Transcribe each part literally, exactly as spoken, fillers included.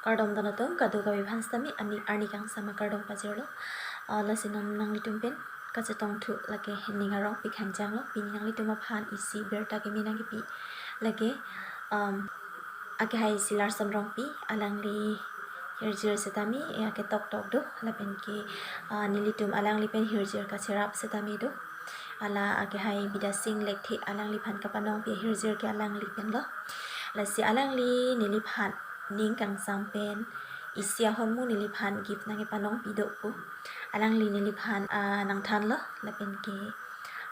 Kardom don atum, kadokave aphan sitame ani arni kangsam akardom pajirlo. Ah, lasi non nanglitum pen kachetongthu lake ning arong pikhangjanglo. Pini nanglitum aphan isi birta kimi nangkipi lake, um, akehai Silarson Rongpi, alangli hirjir sitame, eh, aketok tok do, lapen ke, ah, nelitum alangli pen hirjir kacherap sitame do. Hala akehai Bidya Sing Lekthe alangliphan kapanongpi ahirjir ke alangli penlo. Lasi alangli neliphan ning kangsam pen isi ahormu neliphan gift nangkepanongpi do pu. Alangli neliphan, ah, nangthanlo, lapen ke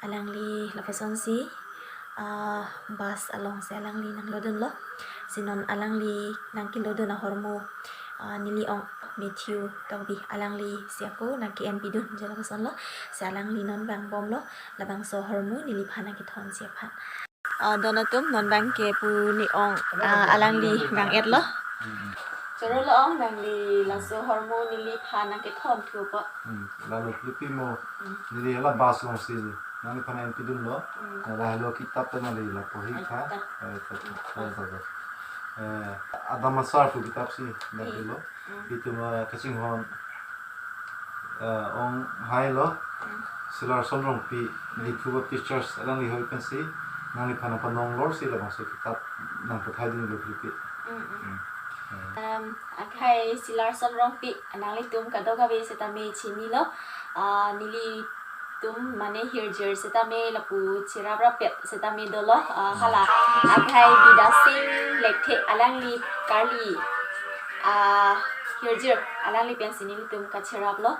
alangli lapusonsi, ah, bus alongsi alangli nanglodunlo. Si non alangli nangkelodun ahormu, ah, neli ong Matthew Tokbi, alangli si ako nangke-enpidun, jala kosonlo. Si alangli non vangbomlo, labangso ahormu neliphan nangkethonji aphan. Ah, don atum, non abangke pu ne ong, ah, alangli vang-etlo. Chorolo ong, nangli laso ahormu neliphan nangkethonthu apot. Hmm, lalo philipi mo, Hmm. neli hala bus alongsi nangliphan enpidunlo. Hmm. Hala helo kitap ta nangli lapu hi Ai, tha. ta. Eh, ta, ta, ta, ta, ta. Eh, Adam Asar pu kitapsi Hmm. dapilo. Hmm. Itum, eh, kachinghon, eh, ong hailo, Hmm. Silarson Rongpi, Hmm. Diphu Baptist Church, alangli hoi pensi nangliphan nangpanong lorsi labangso kitap nangpathai dunlo philipi. Hmm, hmm. Hmm. Eh. Um, akehai Silarson Rongpi, nanglitum kadokave sitame chinilo. Ah, nelitum mane hirjir sitame lapu cheraprapet sitame dolo. Ah, hala akehai Bidya Sing Lekthe alangli karli, ah, hirjir alangli pensi nelitum kacheraplo.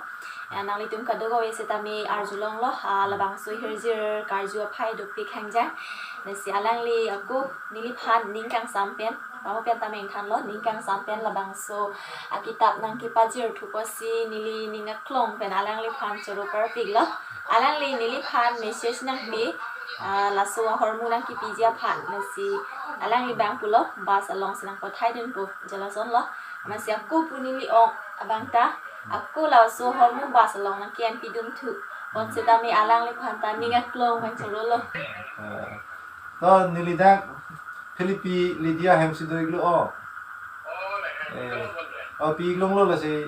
Ah, nanglitum kadokave sitame arjulonglo, ah, labangso hirjir karju aphai dopik hangjang. Lasi alangli ako neliphan ning kangsam pen, pamo pen tame nangthanlo, ning kangsam pen labangso akitap nangkepajirthu apotsi neli ning aklong pen alangliphan choro parpiklo. Alangli neliphan message nangpi, ah, laso ahormu nangkepiji aphan, lasi alangli abang pulo, bus alongsi nangpathai dunpo, jala kosonlo. Amatsi ako pu neli ong abang ta, ako laso ahormu bus along nangke-enpidunthu. Bonsitame alangliphan ta ning aklong pen chorolo. Eh, to neli dak philipi Lydia hemsi do-iklo o. Eh, o pi-iklonglo lasi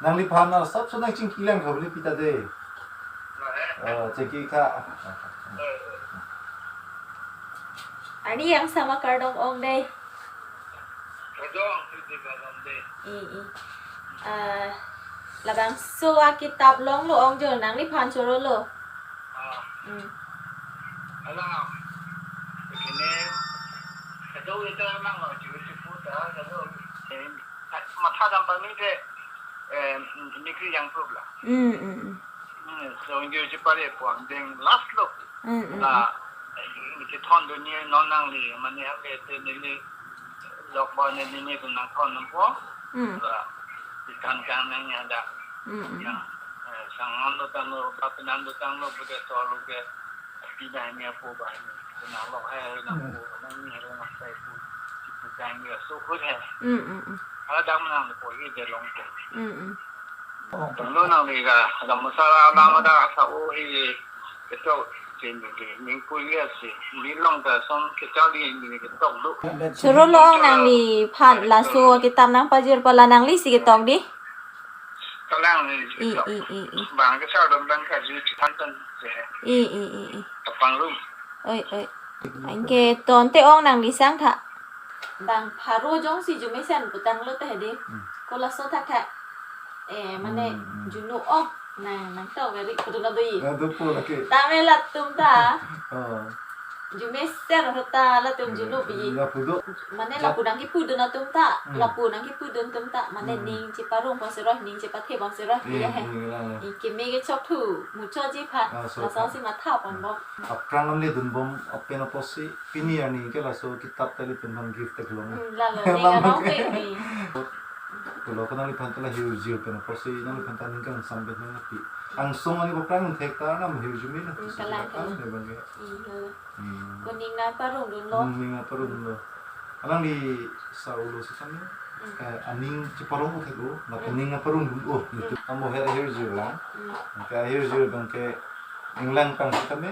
nangliphan asapso nangchingkilang kha philipi ta de. O, chingki kha. Arni kangsam akardom ong de. Kardom, philipi kardom de. Eh, eh. Ah, labangso akitap longlo ong jo, nangliphan chorolo. Ah. Hmm. Hala, kene, kado ito mang lo, ju si pu ta, kado, eh, matha dam pamide, eh, mikri yang prubla. Hmm, hmm, hmm. Hmm, so, indio ji pare po, then last lo. Hmm, hmm, La, hmm. eh, kethondunji non nangli, mane hale te neli, lokba ne neli tum nangthon nangpo. Hmm. La, ikan kan nang ya da. Hmm, hmm. Ya, eh, sang non do tanglo, ba penan do tanglo, bude solo ke, pina ni apo ba ni. Nang lo hai, nang po, nang ni hai, nang sai po. Ipu kan ya, so good hai. Hmm, hmm, hmm. Ala dam nang po, hi de long po. Hmm, hmm. Tanglo nangli ka, ada masalah nama da sa o hi, ketok, sini ke, mingkul ya si, nilong ta son kecali ini ketok do. Chorolo ong nangliphan laso kitap nangpajir pu la nangli si ketok di. Talang ni I, ketok. I, I, I. Bang ke sa dom bang ka ju tan tan se. I, I, I, I. Tapang lu. Oi, oi. Anke tonte ong nangli sang tha. Bang pharo jongsi jumesen putanglo te di. Hmm. Ko laso thakthak. Eh, mane Hmm, hmm. junu ong. Nang, nangtok very kudu na doi. Ya, do po lagi. Tame latum ta. Oh. Jumesen ho ta latum junu pi. Ya, pudo. Mane Jat- lapu nangkipudun atum ta. Hmm. Lapu nangkipudun atum ta. Mane Hmm. ning cheparong pon siroi, ning chepathe pon siroi. Hmm, Ya he. hmm, lang, lang. Ike me kechokthu. Muchoji phat. Ah, so Laso phat. si matha pon bom. Aphrang lamle dunbom apen apotsi pini arni ke laso kitap ta nelitum aphan gift theklong. Hmm, lalo, Lalo ning arong ke. pe ni. Pulo ko nangliphan ta la hirjir pen apotsi nangliphan ta ning kangsam pen nangpi. Angsong ani aphrang thek ta nam hirjir me na. Hmm, Pusi kalang, kalang. ne bang ke. Hmm, lalo. Hmm. Ko ning nangparongdunlo. Hmm, ning nangparongdunlo. Alangli sa ulo si kami. Hmm. Eh, aning cheparong thek o, na Hmm. ning nangparongdun o. Hmm. Amo her hirjir lang. Hmm. Anke hirjir bang ke inglang pang si kami.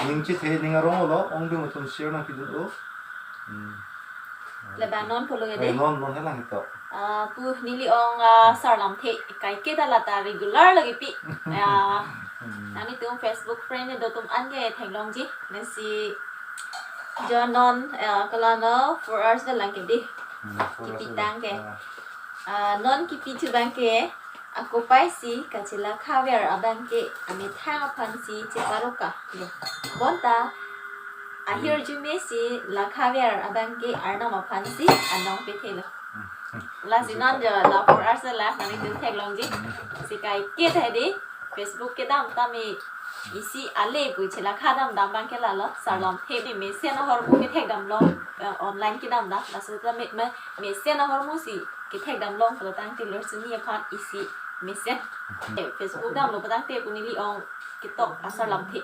Ning chethe ning arong lo, ongdung atum share nangpidun o. Hmm. Laban non pulo ya dei. Non, non helang ito. Ah, pu neli ong, ah, Sar Lamthe kaiketa lata regular lagi pi. Ya. Hmm. Nanglitum Facebook friend do atum an ke theklongji. Lasi jo non, ah, kalano four hours da lang ke dei. Hmm, four hours. Kipi da tang ke. Ah. Ah, non kipi thu abang ke, akopai si kachelakhaver abang ke amethang aphan si cheparoka. Bonta ahirjume si lakhaver abang ke Arnam aphan si anong pethelo. Lasi non jo la four hours la nanglitum theklongji. Si kaiketa dei Facebook kedam tame isi ale pu chelakha dam dam abang ke lalo, Sar Lamthe mesen ahormu kethek damlong, eh, online kedam dam, laso ta me, me, mesen ahormu si kethek damlong pulo tangte Lorchini aphan isi mesen. Eh, Facebook damlo pulo tangte pu neli ong ketok a-Sar Lamthe.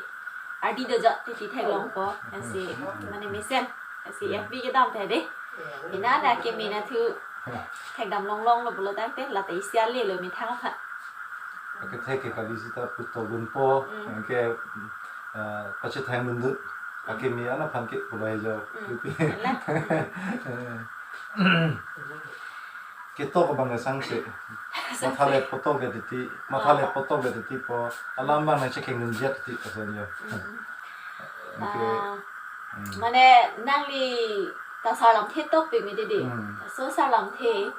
Ardi do ja titi theklongpo, lasi mane mesen, lasi F B kedam the dei. Ina na keme na thu thek damlong longlo pulo tangte lata isi ale lo methang aphan. Akethek ke kali sita putok dunpo, Hmm. Anke, eh, pachethang dun dun. Akeme an aphan ke pulo he jo. Hmm. Pipi. Ala. Ketok abang ke sangse. Sangse. Mathalet potok ke titi, mathalet Ah. potok ke titi po. Alam abang nangchekeng dunjak titi pasan jo. Hmm. Anke, Ah, hmm. Mane nangli ta Sar Lamthe tokpik me dei dei. Hmm. So Sar Lamthe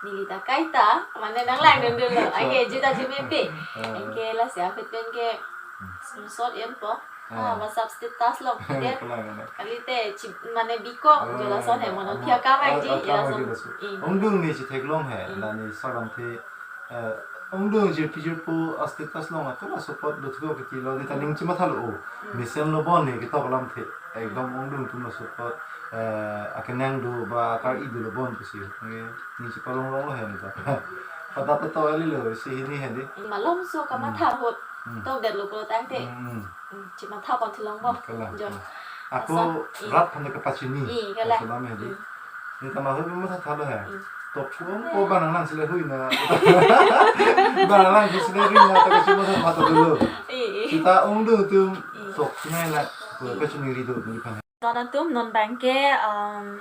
neli ta kaita, mane nanglang dun dunlo. So Ake juta jume pe. Ah. Anke lasi aphi pen ke Hmm. screenshot enpo. Ah. Ah, WhatsApp status lo. Dei. Kalang, kalang. Kalite chi, mane bikok Ah, jo lason he, mano ah, thia kamai ah, ji, ah, ya kamai lason. Ji lason. Hmm. Ongdung ne chetheklong he, Hmm. la ne Sar Lamthe, eh, ongdung jirpi jirpo a-status along ako la support do thu kiti lo, ne ta ning chimathalo. Hmm. Mesen lo bon ne ketok alamthe. Ekdom Hmm. ongdung atum lo support, eh, akenang do ba kar-i do lo bon pusi. Ne, ne chepalong longlo he ne ta. Pada pada ali lo, si hini he dei. Malomso kamatha Hmm. ahut. Hmm. Tokdetlo pulo tangte. Hmm, hmm. Hmm, chimatha pon thulong bo. Hmm, kalang. Jo. Ako Lason, i. Rat aphan kapachini. I, kalang. Kasalam he dei. Hmm. Ne ta ma hui mathathalo he. Hmm. Tok thu ong ko bang nang si le hui na. Bang nang si le hui na ta kachimatha matha dolo. I, i. Sita ongdung atum I. Tok thu nai la. Ko I. Kachini ri do neliphan. Non atum non abang ke, um,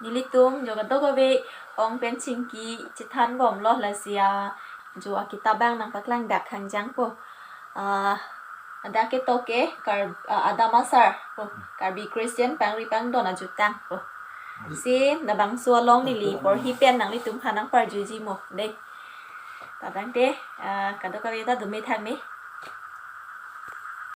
nelitum jo kadokave ong pen chingki chethan bomlo lasi a jo akitap abang nangpaklang dak hangjang po. Ah, dak ketok ke Kar-, ah, Adam Asar po. Karbi Christian pangri pangdon ajutang po. Si labangso along neli porhi pen nanglitum aphan nangparjuji mo dei. Ta tangte, ah, kadokave ta dome thang me.